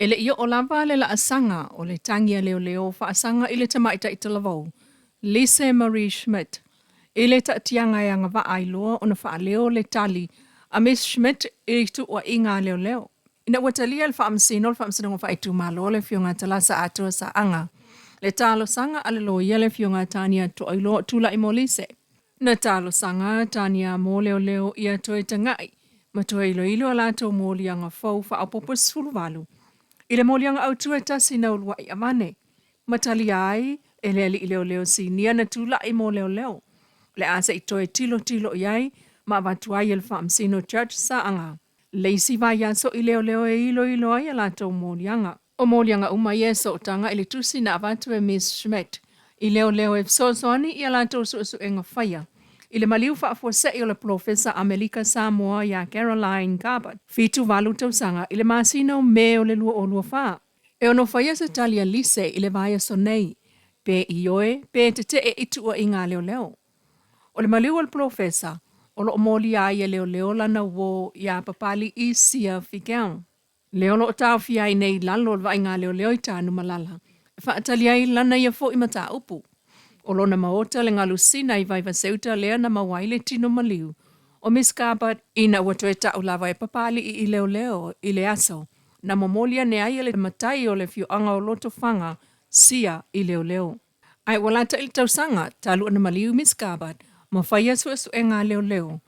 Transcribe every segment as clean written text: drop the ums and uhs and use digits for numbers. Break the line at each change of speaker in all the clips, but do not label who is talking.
E le i oo lava le laasaga o le tagi a leoleo faasaga i le tamaitai talavou, Lise Marie Schmidt, i le taatiaga e agavaa ai loa ona faaleo le tali a Miss Schmidt i tuuaiga a leoleo. Ina ua talia e le Faamasino o le Faamasinoga Faaitumalo le Afioga a Talasa Atoa Saaga le talosaga a le loia le Afioga a Tania Toailoa Tulai mo Lise, Na talosaga a Tania mo leoleo ia toe taga'i ma toe iloilo a latou moliaga fou faaopoopo 18 i le moliaga autu e tasi na ulua'i avane ma talia ai e le alii leoleo sinia na tula'i mo leoleo o le a se i toe tilotilo i ai ma avatu ai e le Faamasino Judge Saaga le isi vaiaso i leoleo e iloilo ai a latou moliaga. O moliaga uma ia e sootaga i le tusi na avatu e Miss Schmidt i leoleo e fesoasoani i a latou suesuega faia i le maliu faafuasei o le polofesa Amelika Samoa ia Caroline Garbutt, 78 tausaga, i le masina o Me o le 2024. E ono faia se tali a Lise i le vaiaso nei, pe ioe pe tetee i tuuaiga a leoleo. O le maliu o le polofesa, o lo o molia ai e leoleo lana uō ia Papali'i Sia Figiel. Lea o lo o taofia ai nei i lalo o le vaaiga a leoleo i Tanumalala e faatali ai lana ia foi mataupu. O lona maota le galusina i Vaivaseuta lea na maua ai le tino maliu o Miss Garbutt ina ua toe tau lava e Papali'i i leoleo i le aso na momoli ane ai e le matai o le afioaga o Lotofaga Sia i leoleo. Ae ua lata i le tausaga talu ona maliu Miss Garbutt ma faia suesuega a leoleo,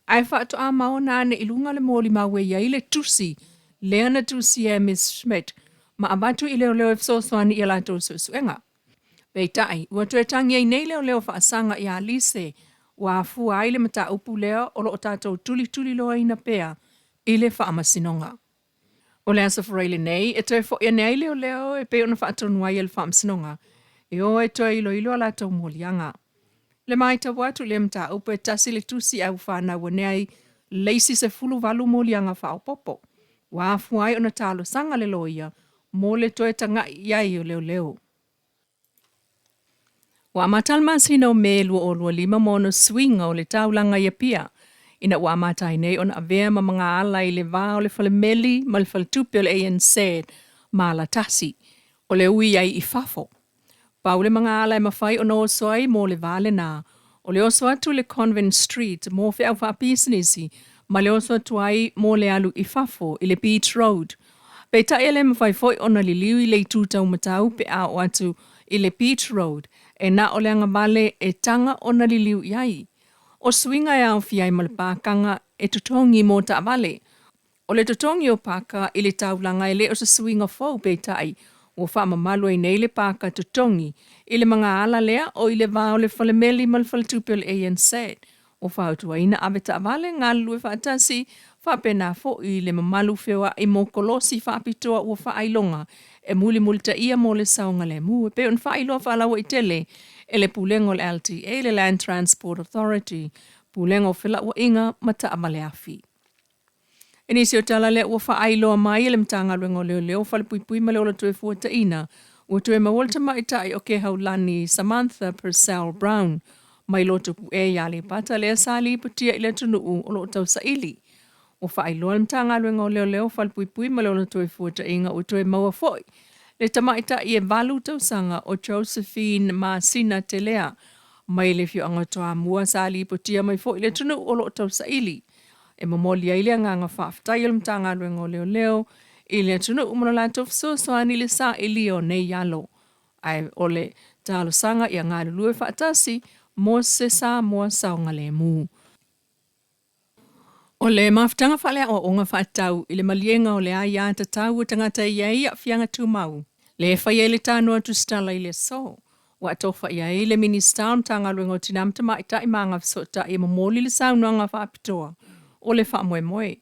ae faatoa maona ane i luga le molimau e i ai le tusi lea na tusia e Miss Schmidt ma avatu i leoleo e fesoasoani i a latou suesuega. Peitai, ua toe tagi ai nei leoleo faasaga ia Lise ua afua ai le mataupu lea o lo o tatou tulituliloaina pea i le Faamasinoga. O le Aso Faraile nei e toe foi ane ai leoleo e pei ona faatonu ai e le Faamasinoga e o e toe iloilo a latou moliaga. I le matau atu i lea mataupu e tasi le tusi ae ua fanau ane ai le isi 18 moliaga faaopoopo ua afua ai ona talosaga le loia mo le toe taga'i i ai o leoleo. Ua amata le masina o Me 2025 ma ona suiga o le taulaga i Apia, ina ua amata ai nei ona avea ma magaala i le va o le falemeli ma le faletupe o le ANZ ma alatasi o le ui ai i fafo. Pau le magaala e mafai ona oso ai mo le va lena, o le oso atu i le Convent Street mo feau faapisinisi ma le oso atu ai mo le alu i fafo i le Beach Road. Peitai e le mafai foi ona liliu i le itu taumatau pe a oo atu i le Beach Road, e na o le agavale e taga ona liliu i ai. O suiga e aofia ai ma le pākaga e totogi mo taavale. O le totogi o pāka i le taulaga e le o se suiga fou peitai ua faamamalu ai nei le pāka totogi i le magaala lea o i le va o le falemeli ma le faletupe o le ANZ. Ua fautuaina ave taavale galulue faatasi faapena foi le mamalu feoai mo kolosi faapitoa ua faailoga e mulimulitaia mo le saogalemu e pei ona faailoa faalauaitele e le Pulega o le LTA, le Land Transport Authority, Pulega o Felauaiga ma Taavale Afi. I nisi o tala lea ua faailoa mai e le Matagaluega o Leoleo, Falepuipui ma le Ola Toefuataina, ua toe maua le tamaitai o Kehaulani Samantha Purcell Brown mai Lotopue i Aleipata lea sa lipotia i le atunuu o lo o tausaili. Ua faailoa le Matagaluega o Leoleo, Falepuipui ma le Ola Toefuataiga ua toe maua foi le tamaitai e 8 tausaga o Josephine Masina Telea mai le afioaga o Toamua sa lipotia mai foi i le atunuu o lo o tausaili. E momoli ai le agaga faafetai o le Matagaluega o Leoleo i le atunuu ma lo latou fesoasoani i le sailia o nei alo, ae o le talosaga ia galulue faatasi mo se Samoa saogalemu. O le mafutaga faaleaoaoga faatatau i le maliega o le aia tatau a tagata e i ai aafiaga tumau, lea e fai ai le tanoa tusitala i le aso, ua atofa i ai le Minisita o le Matagaluega o Tina ma Tamaitai ma Agafesootai e momoli le saunoaga faapitoa o le faamoemoe.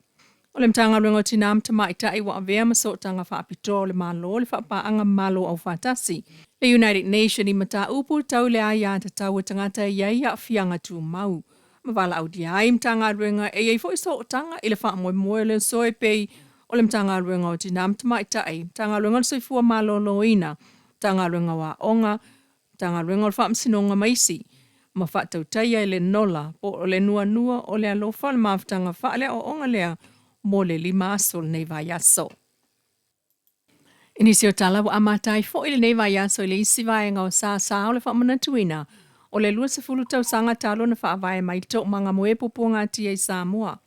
O le Matagaluega o Tina ma Tamaitai ua avea ma sootaga faapitoa o le Malo i le faapaaga Malo Aufaatasi, le United Nation i mataupu tau i le aia tatau a tagata e i ai aafiaga tumau ma valaaulia ai Matagaluega e i ai foi sootaga i le faamoemoe o le aso e pei o le Matagaluega o Tina ma Tamaitai, Matagaluega o le Soifua Maloloina, Matagaluega o Aoga, Matagaluega o le Faamasinoga ma isi, ma faatautaia e le Nola po o le nuanua o le alofa o le mafutaga faaleaoaoga lea mo le 5 aso o lenei vaiaso. I nisi o tala ua amata ai foi lenei vaiaso i le isi vaega o sasā o le faamanatuina o le 20 tausaga talu ona faavae mai le Toomaga mo e Puapuagatia i Samoa.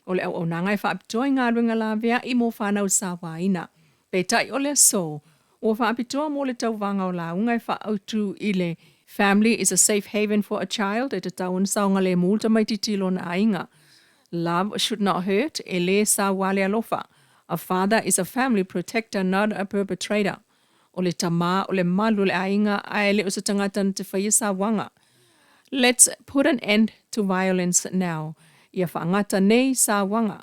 O le auaunaga e faapitoa i galuega laveai mo fanau sauaina. Peitai o le aso, ua faapitoa mo le tauvaga o lauga e faaautu i le Family is a safe haven for a child, e tatau ona saogalemu le tamaitiiti i lona aiga. Love should not hurt, e lē saua le alofa. A father is a family protector, not a perpetrator. O le tamā o le malu o le aiga ae le o se tagata na te faia sauaga. Let's put an end to violence now. Ia faagata nei sauaga.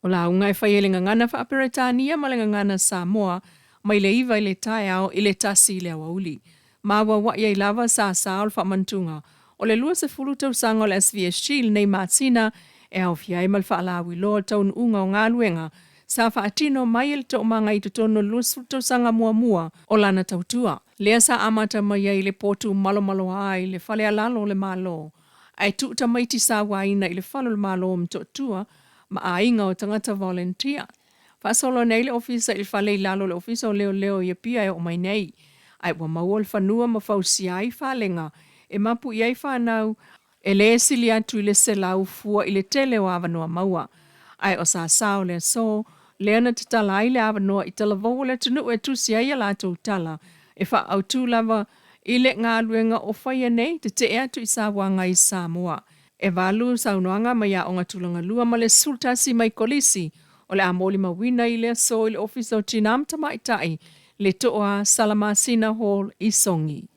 O lauga e faia i le gagana faa-Peretania ma le gagana Samoa mai le 9 i le taeao i le 1 i le aoauli. Ma auaua'i ai lava sasā o le faamanatuga o le 20 tausaga o le SVSG i lenei masina e aofia ai ma le faalauiloa o le taunuuga o galuega sa faatino mai e le Toomaga i totonu o le 20 tausaga muamua o lana tautua. Lea sa amata mai ai i le potu malomaloa i le fale alalo o le Malo, ae tuu tamaiti sauaina i le fale o le Malo o Motootua ma aiga o tagata volunteer. Faasolo nei le ofisa i le fale i lalo o le Ofisa o Leoleo i Apia e oo mai nei, ae ua maua le fanua ma fausia ai falega e mapu i ai fanau e lē sili atu i le 100 fua i le tele o avanoa maua. Ae o sasā o le aso, lea na tatala ai le avanoa i talavou o le atunuu e tusi ai a latou tala e faaautu lava i le galuega o faia nei tetee atu i sauaga i Samoa. E valu saunoaga mai aoga tulagalua ma le 11 mai kolisi o le a molimauina i le aso i le Ofisa o Tinā ma Tamaitai, le Toa Salamasina Hall i Sogi.